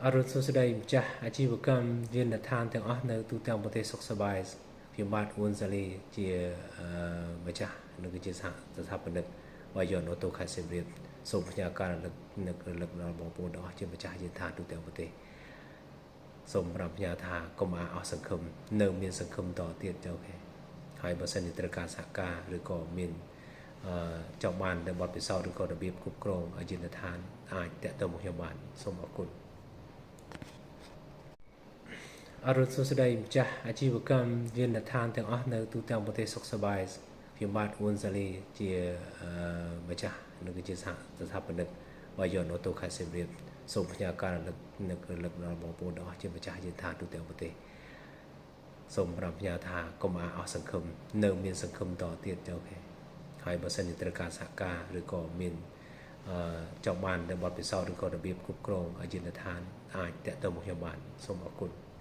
អរុណសួស្តីម្ចាស់អាជីវកម្មយានដ្ឋានទាំងអស់នៅទូទាំងប្រទេសសុខសប្បាយខ្ញុំបាទអ៊ុនសាលីជាម្ចាស់និងគឺជាសហស្ថាបនិកបាយ័នអូតូខេត្តសៀមរាបសូមផ្ញើការរលឹកនឹករលឹកដល់បងប្អូនទាំងអស់ជាម្ចាស់យានដ្ឋានទូទាំងប្រទេសសូមប្រាប់ផ្ញើថាកុំអាអស់សង្ឃឹមនៅមានសង្ឃឹមតទៀតចុះគេហើយបើសិនជាត្រូវការសហការឬក៏មានចង់បាននៅបទពិសោធន៍ឬក៏របៀបគ្រប់គ្រងអាជីវដ្ឋានអាចតាក់ទងមកខ្ញុំបានសូមអរគុណអរុណសួស្តីម្ចាស់អាជីវកម្មយានដ្ឋានទាំងអស់នៅទូទាំងប្រទេសសុខសប្បាយខ្ញុំបាទអ៊ុនសាលីជាម្ចាស់និងគឺជាសហស្ថាបនិកបាយ័នអូតូខេត្តសៀមរាបសូមផ្ញើការរលឹកនឹករលឹកដល់បងប្អូនទាំងអស់ជាម្ចាស់យានដ្ឋានទូទាំងប្រទេសសូមប្រាប់ផ្ញើថាកុំអាអស់សង្ឃឹមនៅមានសង្ឃឹមតទៀតចុះគេហើយបើសិនជាត្រូវការសហការឬក៏មានចង់បាននៅបទពិសោធន៍ឬក៏របៀបគ្រប់គ្រងអាជីវដ្ឋានអាចតាក់ទងមកខ្ញុំបានសូមអរគុណ។